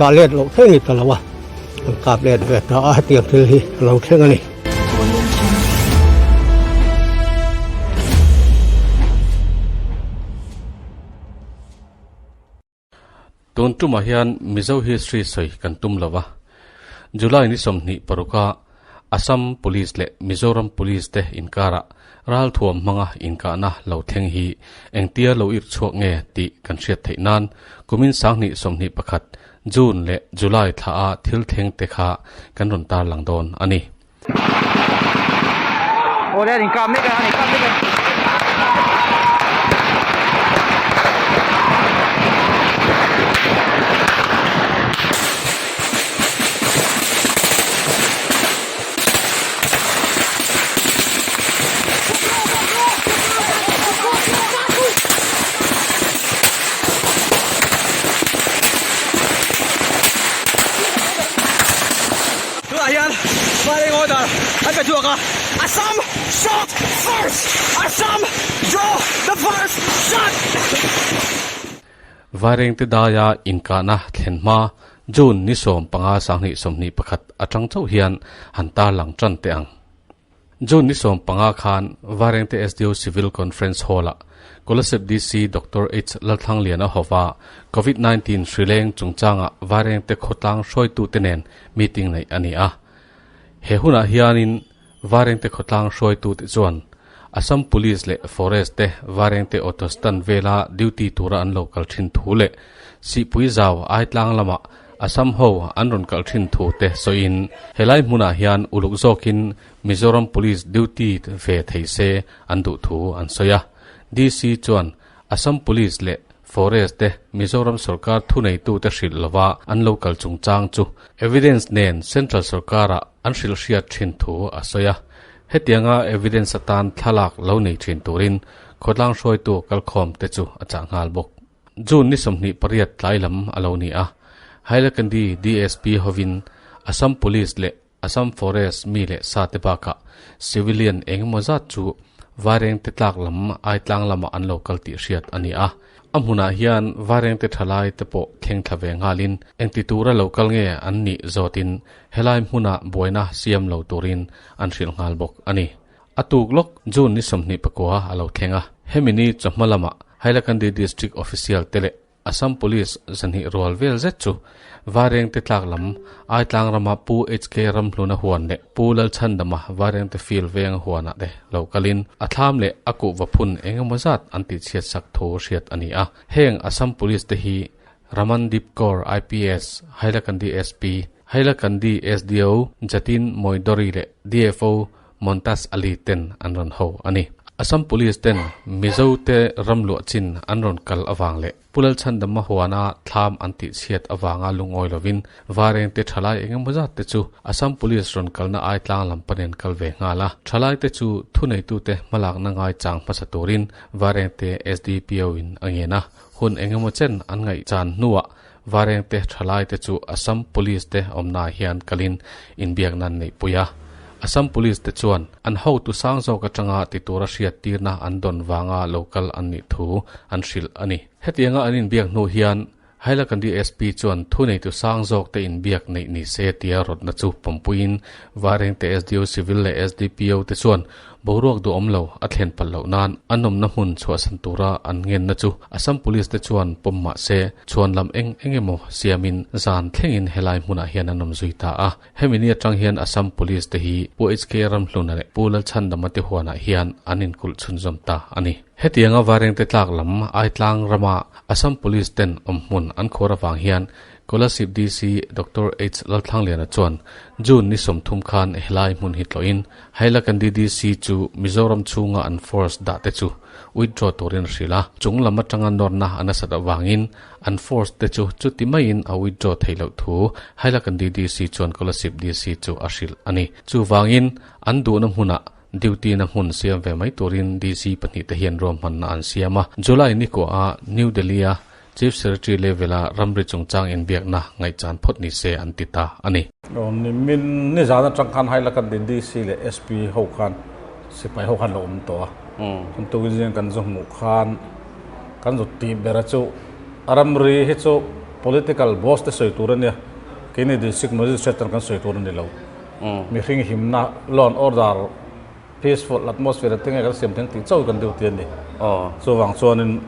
kah let loh theih ni ta lo a, kan kap let ve ta a, hetiang thil hi a lo thleng a ni. Tun tumah hian Mizo history sawi kan tum lo a, July ni 26 a Assam Police leh Mizoram Police te inkarah ralthuam hmanga inkahna lo thleng hi engtia lo irh chhuak nge tih kan hriat theih nan kumin 2021 June leh July thla a thil thleng te kha kan rawn tarlang dawn a ni. Tunah hian firing order an pe chhuak a, Assam shot first! Assam draw the first shot! Vairengte daia inkahna thlen hma June ni 15 2021 atang chauh hian han tarlang tan teh ang. June ni 15 khan Vairengte SDO Civil Conference Hall-ah Kolasib DC Doctor H Lalthlangliana hova Covid 19 hrileng chungchanga Vairengte khawtlang hruaitute nen meeting neih a ni a. He hunah hianin Vairengte khawtlang hruaitute chuan Assam Police leh Forest te Vairengte Auto Stand vela duty tura an lo kal thin thu leh Sihpui zau Aitlang lamah Assam ho an rawn kal thin thu te sawiin helai hmunah hian uluk zawkin Mizoram Police duty ve thei se an duh thu an sawi a. DC chuan Assam Police leh Forest te Mizoram sorkar thuneitute hrilh lova an lo kal chungchang chu evidence nen Central sorkarah an hrilh hriat thin thu a sawi a. Hetianga evidence atan thlalak lo nei thin turin khawtlang hruaitu kalkhawm te chu a chah nghal bawk. June ni 28 tlai lam a lo ni a, Hailakandi DSP hovin Assam Police leh Assam Forest mi leh sa te bakah civilian eng emaw zat chu Vairengte tlak lam Aitlang lamah an lo kal tih hriat a ni a. A hmunah hian Vairengte thalai te pawh thleng thla ve nghalin engti tura lo kal nge an nih zawtin helai hmuna buaina siam lo turin an hrilh nghal bawk a ni. A tuk lawk June ni 29 a lo thleng a, hemi ni chawhma lamah Hailakandi District Official te leh Assam Police zahnih rual vel zet chu Vairengte tlak lam Aitlang rama Pu HK Ramhluna huan leh Pu Lalchhandama Vairengte Field venga huanah te lo kalin a thlam leh a kuhva phun eng emaw zat an tihchhiat sak thu hriat a ni a. Heng Assam Police te hi Ramandeep Kaur IPS, Hailakandi SP, Hailakandi SDO Jatin Moidori leh DFO Montas Ali ten an rawn ho a ni. Assam Police ten Mizo te ram luah chin an rawn kal avang leh Pu Lalchhandama huana thlam an tihchhiat avanga lungawi lovin Vairengte thalai eng emaw zat te chu Assam Police rawn kalna Aitlang lam panin kal ve nghal a. Thalai te chu thuneitute hmalakna ngai chang hmasa turin Vairengte SDPO in a ngen a. Hun eng emaw chen an ngaih chan hnuah Vairengte thalai te chu Assam Police te awmnaah hian kalin inbiakna an neihpui a. Assam Police te chuan an hotu sang zawk atanga ti tura hriat tirna an dawn vanga lo kal an nih thu an hrilh a ni. Hetianga an inbiak hnu hian Hailakandi SP chuan thuneitu sang zawk te inbiak neih ni se tia rawtna chu pawmpuiin Vairengte SDO Civil leh SDPO te chuan boruak duhawm lo a thlen palh loh nan an awmna hmun chhuahsan tura an ngenna chu Assam Police te chuan pawm mah se chhuan lam eng eng emaw siamin zan thlengin helai hmunah hian an awm zui ta a. Hemi ni atang hian Assam Police te hi Pu HK Ramhluna leh Pu Lalchhandama te huanah hian an inkulh chhunzawm ta a ni. Hetianga Vairengte tlak lam Aitlang rama Assam Police ten awm hmun an khuar avang hian Kolasib DC Doctor H Lalthlangliana chuan June ni 30 khan helai hmun hi tlawhin Hailakandi DC chu Mizoram chhunga an force dah te chu withdraw turin a hrilh a, chung lam atanga nawrna a nasat avangin an force te chu chuti maiin a withdraw theih loh thu Hailakandi DC chuan Kolasib DC chu a hrilh a ni. Chuvangin an duhna hmunah duty na hmun siam ve mai turin DC pahnih te hian ruahmanna an siam a. July ni kuaha New Delhi-a Chief Secretary level-a ramri chungchang inbiakna ngaihchan phawt ni se an ti ta a ni. Nimin nizan atang khan Hailakandi DC leh SP ho khan sipai ho khan lo awm tawh a. Chun tukin zing kan zu hmuh khan kan zu tih ber a chu ramri hi chu. Political boss te sawi tur a nia, keini District Magistrate chuan kan sawi tur a ni lo. Mihring himna, law and order, peaceful atmosphere te nge kan siam theng tih chauh kan duty a ni. Chuvang chuanin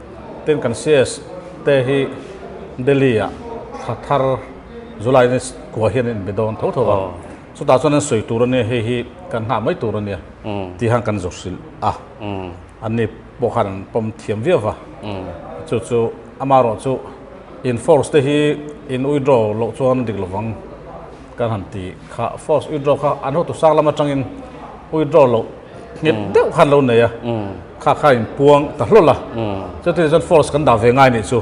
tin kan CS te hi Delhi ah thla thar July ni kua hian an inbe dawn tho tho a, chutah chuan an sawi tur a nia, hei hi kan nghah mai tur a nia tih khan kan zawh hrilh a, anni pawh khan an pawm thiam viau va, chu chu amaherawh chu in force te hi in withdraw loh chuan dik lovang. Kan han ti kha force withdraw kha an hotu sang lam atangin withdraw loh nghet deuh khan lo nei a, kha kha in puang ta hlawl a, chuti chuan force kan dah ve ngai nih chu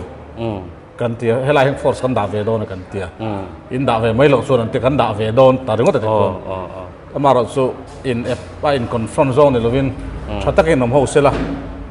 kan ti a, helai hian force kan dah ve dawn a kan ti a, in dah ve mai loh chuan an ti kan dah ve dawn ta ringawt a ti chuan amaherawh chu in ep a in confront zawng ni lovin tha takin awm ho sela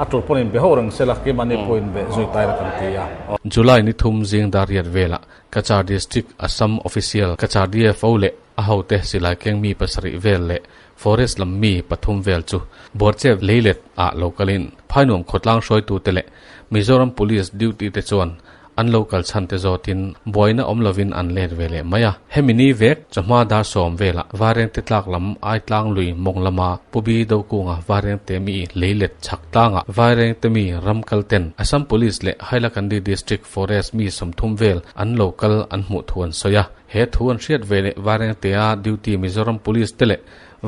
a tul pawn in be ho reng sela keimahni pawh in be zui ta ila kan ti a. July ni thum zing dar riat velah Cachar District Assam Official Cachar DFO leh a hote silai keng mi pasarih vel leh Forest lam mi pathum vel chu Buarchep leilet ah lo kalin Phainuam khawtlang hruaitute leh Mizoram Police duty te chuan an lo kal chhan te zawtin buaina awm lovin an let ve leh mai a. Hemi ni vek chawhma dar sawm velah Varengte tlak lam Aitlang lui mawng lama Pubi Dokunga Varengte mi leilet chhak tlangah Vairengte mi ram kal ten Assam Police leh Hailakandi District Forest mi 30 vel an lo kal an hmuh thu an sawi a, he thu an hriat ve leh Varengtea duty Mizoram Police te leh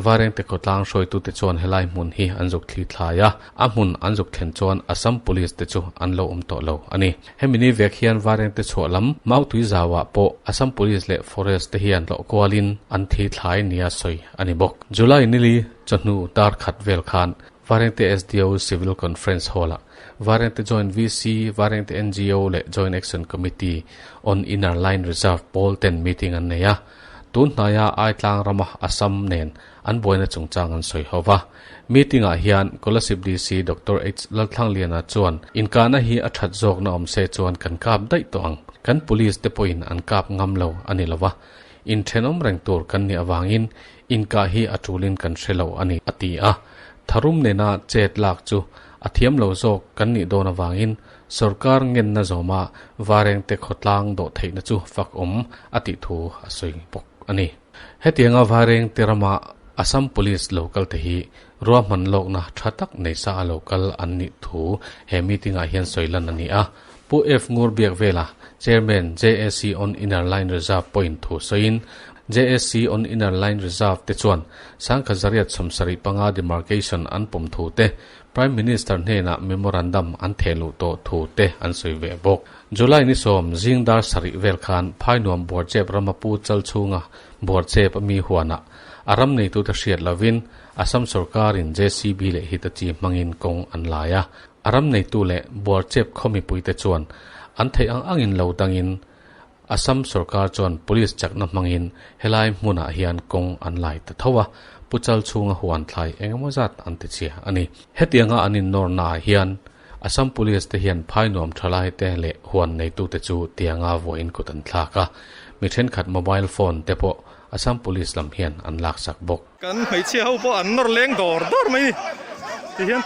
Varengte khawtlang hruaitute chuan helai hmun hi an zuk thli thlai a, a hmun an zuk thlen chuan Assam Police te chu an lo awm tawh lo a ni. Hemi ni vek hian Varengte chhuah lam Mautui zauah pawh Assam Police leh Forest te hian tlawh kualin an thi thlai nia sawi a ni bawk. July nili chawhnu dar khat vel khan Varengte SDO Civil Conference Hall-ah Varengte Joint VC, Varengte NGO leh Joint Action Committee on Inner Line Reserve pawl ten meeting an nei a. Tun hnaia Aitlang rama Assam nen an buaina chungchang an sawi ho va. Meeting-ah hian Kolasib DC Doctor H Lalthlangliana chuan inkahna hi a that zawkna awm se chuan kan kap daih tawh ang. Kan police te pawhin an kap ngam lo a ni lo va. Inthenawm reng tur kan nih avangin Inkah hi a tulin kan hre lo a ni, a ti a. Tharum nena chet lak chu a thiam lo zawk kan nih dawn avangin sorkar ngenna zawma Varengte khawtlang dawh theihna chu fak awm a tih thu a sawi bawk a ni. Hetianga Varengte rama Assam Police lo kal te hi ruahman lawkna tha tak nei sa a lo kal an nih thu he meeting-ah hian sawi lan a ni a. Pu F. Ngurbiakvela, Chairman, JAC on Inner Line Reserve pawhin thu sawiin, JAC on Inner Line Reserve te chuan sangkhat zariat 75 demarcation an pawm thu te, Prime Minister hnenah memorandum an theh luh tawh thu te an sawi ve bawk. July ni 10 zing dar sarih vel khan Phainuam Buarchep rama Pu Chal chhunga Buarchep a mi huanah a ram neitute hriat lovin Assam sorkarin JCB leh Hitachi hmangin kawng an lai a. A ram neitu leh Buarchep khaw mipuite chuan an theih ang angin lo dangin Assam sorkar chuan police chakna hmangin helai hmunah hian kawng an lai ta tho a, Pu Chal chhunga huan thlai engemaw zat an ti chhia a ni. Hetianga an inawrnaah hian Assam police te hian phai nuam thalai te leh huan neitute chu tianga vawiin kut an thlak a, mi thenkhat mobile phone te pawh Assam police lam hian an laksak bawk. Kan hmeichhia ho pawh an nawr leng dawr dawr mai ni ti hian.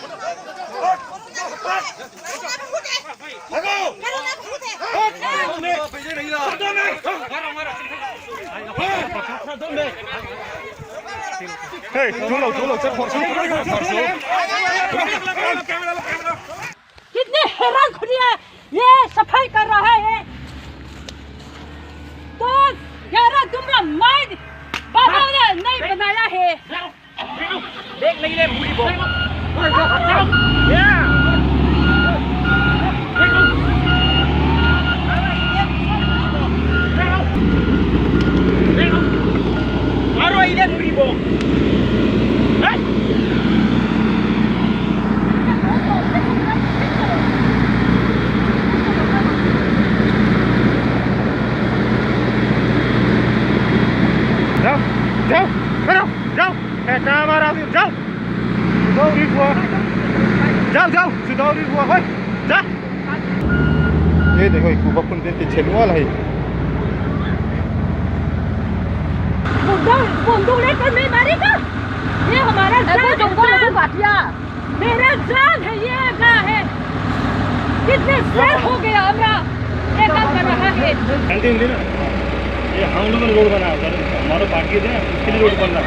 कितने हैरान खुली है ये सफाई कर रहा है तो ग्यारह तुम्हारा माइंड बाबा ने नहीं बनाया है ये देखो एक कुबा कुंदे ते छेनुआ है बंदूक लेकर नहीं मारेगा ये हमारा जान मेरा जान है ये गा है कितने सर हो गया हमरा ये काम कर रहा है। ये हम लोगों ने रोड बनाया सर, हमारा पार्टी है, उसके लिए रोड बन रहा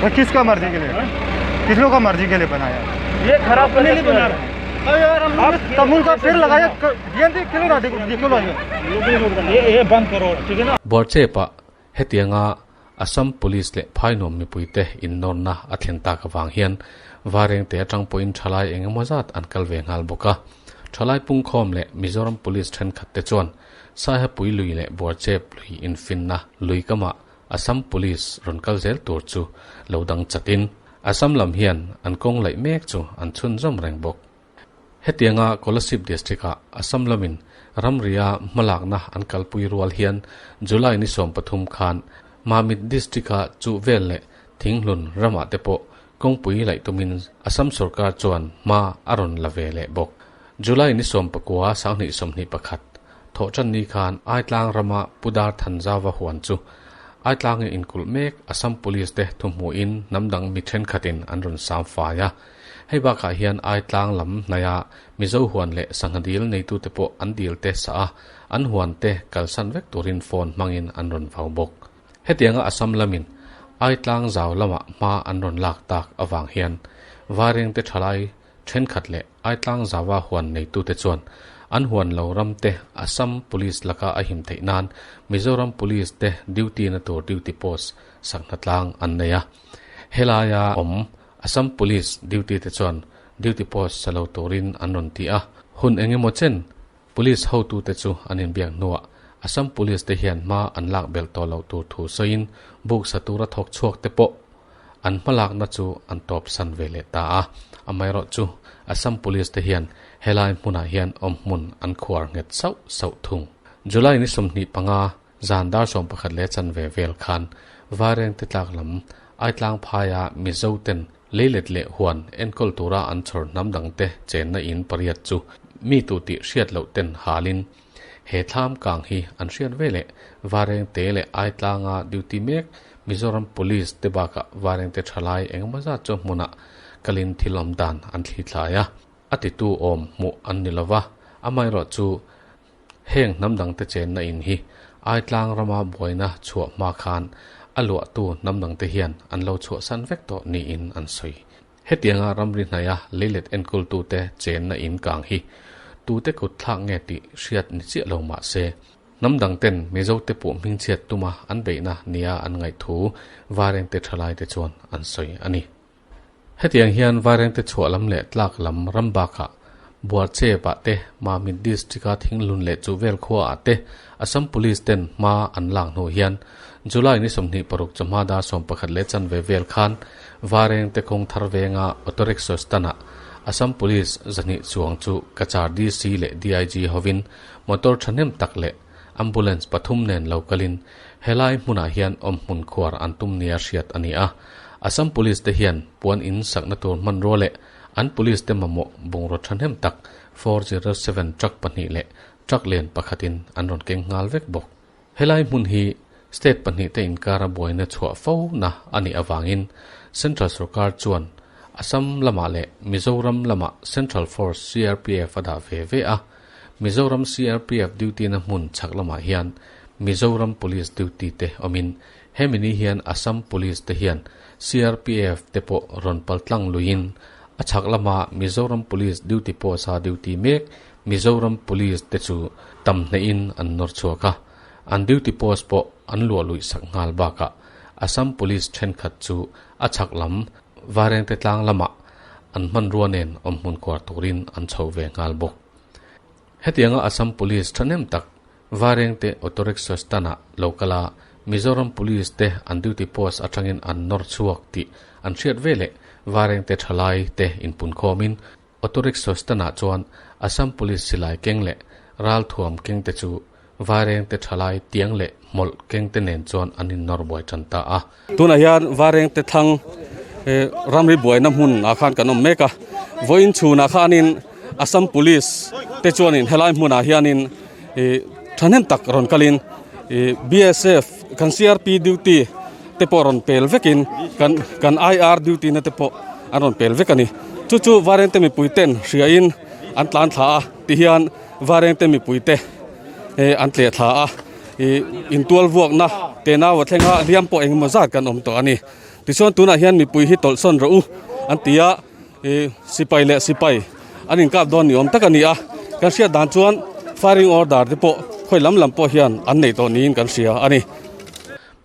है। किसका मर्जी के लिए, किस लोग का मर्जी के लिए बनाया? ये खराब करने लिए बना रहे हैं। अरे यार, हम लोग तमुल का पेड़ लगाया ये ये बंद करो, ठीक है ना? Borchepa hetianga Assam Police leh Phainuam mipuite innawrna a thlen tak avang hian Varengte atang pawhin thalai engemaw zat an kal ve nghal bawk a. Thalai pungkhawm leh Mizoram Police thenkhat te chuan Saihapui lui leh Borchep lui infinna lui kamah Assam Police rawn kal zel tur chu lo dang chatin Assam lam hian an kawng laih mek chu an chhunzawm reng bawk. Hetianga Kolasib District-ah Assam lamin ramria hmalakna an kalpui rual hian July ni 13 khan Mamit District-a chu vel leh Thinghlun ramah te pawh kawngpui laih tumin Assam sorkar chuan hma a rawn la ve leh bawk. July ni 19 2021 thawhtanni khan Aitlang rama Pudar Thanzauva huan chu Aitlangi inkulh mek Assam Police te thuhmuhin hnamdang mi thenkhatin an rawn sam fai a. Hei bakah hian Aitlang lam hnaia Mizo huan leh sangha dil neitute pawh an dil te sah a, an huan te kalsan vek turin phone hmangin an rawn vau bawk. Hetianga Assam lamin Aitlang zau lamah hma an rawn lak tak avang hian Vairengte thalai thenkhat leh Aitlang zaua huan neitute chuan an huan lo ram te Assam Police laka a him theih nan Mizoram Police te duty na tur duty post sak hnatlang an nei a. Helaia awm Assam Police duty te chuan duty post sa lo turin an rawn ti a. Hun eng emaw chen Police hotute chu an inbiak hnuah Assam Police te hian hma an lak belh tawh loh tur thu sawiin buk sa tura thawk chhuak te pawh an hmalakna chu an tawp san ve leh ta a. Amaherawhchu Assam Police te hian helai hmunah hian awm hmun an khuar nghet sauh sauh thung. July ni 25 zan dar 11 leh chanve vel khan Vairengte tlak lam Aitlang phaia Mizo ten leilet leh huan enkawl tura an chhawr hnam dangte chenna in pariat chu mi tu tih hriat loh ten halin he thlam kang hi an hriat ve leh Vairengte leh Aitlanga duty mek Mizoram Police te bakah Vairengte thalai engemaw zat chu hmunah kalin thil awm dan an thli thlai a, a titu awm hmuh an ni lova, amaherawhchu Heng hnam dangte chenna in hi Aitlang rama buaina chhuah hma khan a luahtu hnam dangte hian an lo chhuahsan vek tawh niin an sawi. Hetianga ramri hnaia leilet enkawltute chenna in kang hi tute kut thlak nge tih hriat ni chiah lo mah se, hnam dangten Mizote pawh hmingchhiat tuma an beihna nia an ngaih thu Vairengte thalaite chuan an sawi a ni. Hetiang hian Vairengte chhuah lam leh tlak lam ram bakah Buarchep-ah te, Mamit District-a Thinglun leh Chuhvel khuaah te Assam Police ten hma an lak hnu hian July ni 26 chawhma dar 11 leh chanve vel khan Vairengte kawng thar venga Auto Rickshaw stand-ah Assam Police 200 chuang chu Cachar DC leh DIG hovin motor thahnem tak leh Ambulance pathum nen lo kalin helai hmunah hian awmhmun khuar an tum nia hriat a ni a. Assam Police te hian puan in sakna tur hmanrua leh an Police te mamawh bungraw thahnem tak 407 truck pahnih leh truck lian pakhatin an rawn keng nghal vek bawk. Helai hmun hi state pahnih te inkara buaina chhuah fo na a nih avangin Central sorkar chuan Assam lamah leh Mizoram lamah Central Force CRPF a dah ve ve a. Mizoram CRPF duty na hmun chhak lamah hian Mizoram Police duty te awmin hemi ni hian Assam Police te hian CRPF te pawh rawn paltlang luiin a chhak lama Mizoram Police duty post a duty mek Mizoram Police te chu tam hnehin an nawr chhuak a, an duty post pawh an luah luih sak nghal bakah Assam Police thenkhat chu a chhak lam Vairengte tlang lamah an hmanrua nen awmhmun kuar turin an chho ve nghal bawk. Hetianga Assam Police thahnem tak Vairengte Auto Rickshaw stand-ah lo kal a, Mizoram Police te an duty post atangin an nawr chhuak tih an hriat veleh Vairengte thalai te inpunkhawmin Auto Rickshaw stand-ah chuan Assam Police silai keng leh ralthuam keng te chu Vairengte thalai tiang leh hmawlh keng te nen chuan an innawr buai tan ta a. Tunah hian Vairengte thlang ramri buaina hmun ah khan kan awm mek a, vawiin chhunah khanin Assam Police te chuanin helai hmunah hianin thahnem tak rawn kalin BSF kan CRP duty te pawh rawn pel vekin kan kan IR duty na te pawh an rawn pel vek a ni. Chu chu Vairengte mipui ten hriain an tlan thla a ti hian Vairengte mipui te. an tleh thla a ih intual vuakna tenau a thleng a hliam pawh engemaw zat kan awm tawh a ni tichuan tunah hian mipui hi tawlh sawn rawh u an ti a ih sipai leh sipai an inkap dawn ni awm tak a ni a kan hriat dan chuan firing order te pawh khawi lam lam pawh hian an nei tawh niin kan hria a ni.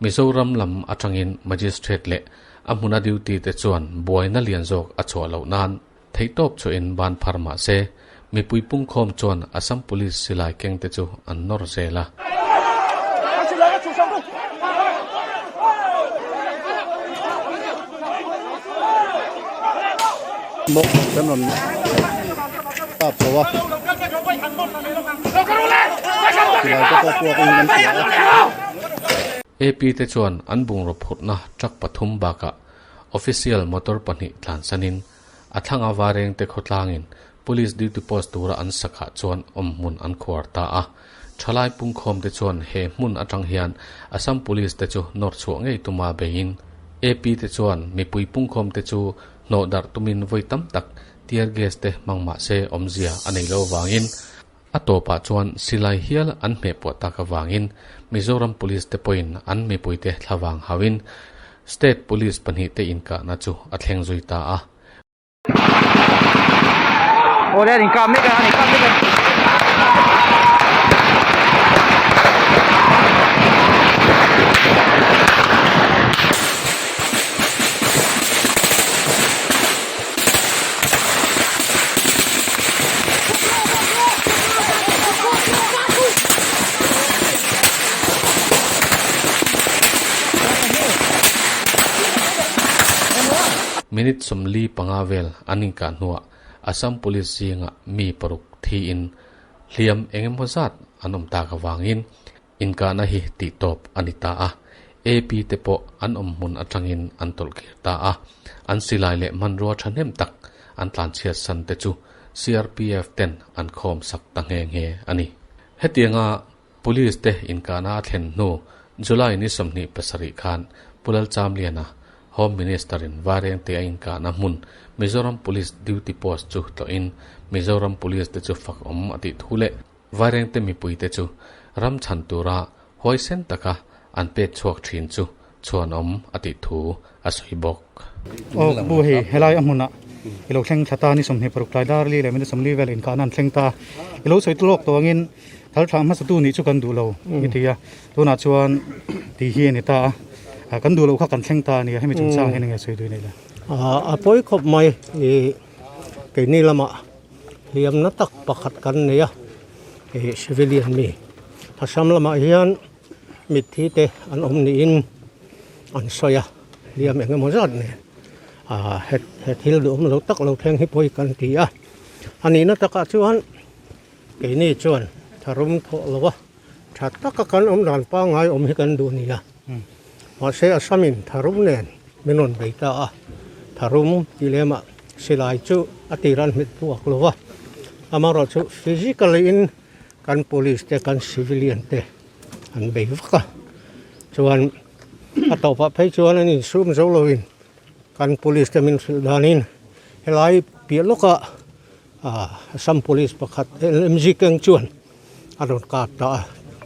Mizoram lam atangin Magistrate leh a hmuna duty te chuan buaina lian zawk a chhuah loh nan theihtawp chhuahin ban phar mah se, mipui pungkhawm chuan Assam Police silai keng te chu an nawr zel a. AP te chuan an bungraw phurhna truck pathum bakah official motor pahnih tlansanin a thlanga Varengte khawtlangin police duty post tura an sakah chuan awmhmun an khuar ta a. Thalai pungkhawm te chuan he hmun atang hian Assam Police te chu nawr chhuah ngei tuma beiin AP te chuan mipui pungkhawm te chu hnawh darh tumin vawi tam tak tear gas te hmang mah se awmzia a nei lo vangin A tawpah chuan silai hial an hmehpuah tak avangin Mizoram Police te pawhin an mipuite thlavang hauhin State Police pahnihte inkahna chu a thleng zui ta a. Minute 45 vel an inkah hnuah Assam Police zingah mi paruk thiin hliam engemaw zat an awm tak avangin Inkahna hi tihtawp a ni ta a, AP te pawh an awm hmun atangin an tawlh kir ta a, an silai leh hmanrua thahnem tak an tlanchhiat san te chu CRPF ten an khawm sak ta nghe nghe a ni. Hetianga Police te inkahna a thlen hnu July ni 27 khan Pu Lalchamliana, Home Minister in Varengte a inkahna hmun Mizoram Police Duty Post chu tlawhin Mizoram Police te chu fak awm a tih thu leh Vairengte mipuite chu ram chhan tura huaisen taka an pek chhuak thin chu chhuanawm a tih thu a sawi bawk. Aw bu hei helai a hmunah i lo thleng thla ta ni 26 tlai dar li leh minute 40 vel inkahna an thleng ta. I lo sawi lawk tawh angin thal thlah hmasa tu nih chu kan duh lo i ti a, tunah chuan tih hi a ni ta a, kan duh loh kha kan thleng ta a ni a, hemi chungchang hian enge sawi duh nei le? A pawi khawp mai i keini lamah Hliamna tak pakhat kan nei a, ih civilian mi Assam lamah hian mitthi te an awm niin an sawi a, hliam eng emaw zat nen ah he he thil duhawm lo tak lo thleng hi pawi kan ti a, a nihna takah chuan keini chuan tharum thawh lo a, tha taka kan awm dan pangngai awm hi kan duh a ni a, mahse Assam in tharum nen min rawn bei ta a, tharum tih lemah silai chu a tir an hmet puak lo va, amaherawh chu physically in kan police te kan civilian te an bei vak a, chuan a tawpah phei chuan an insum zo lovin kan police te min hrilh danin helai piah lawkah ah Assam police pakhat LMG keng chuan a rawn kap ta a,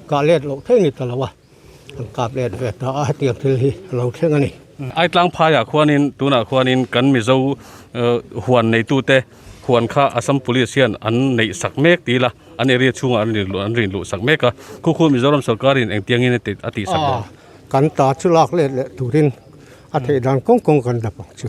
kah let loh theih a ni ta lo a. An kap let ve ta a, hetiang thil hi a lo thleng a ni. Aitlang phaiah khuanin tunah khuanin kan Mizo huan neitute huan kha Assam Police hian an neih sak mek ti ila an area chhungah an rin an rin luh sak mek a, khu khu Mizoram sorkarin engtiangin a tih sak dawn? Kan ta chu lak let leh turin a theih dan kawng kawng kan dap ang chu.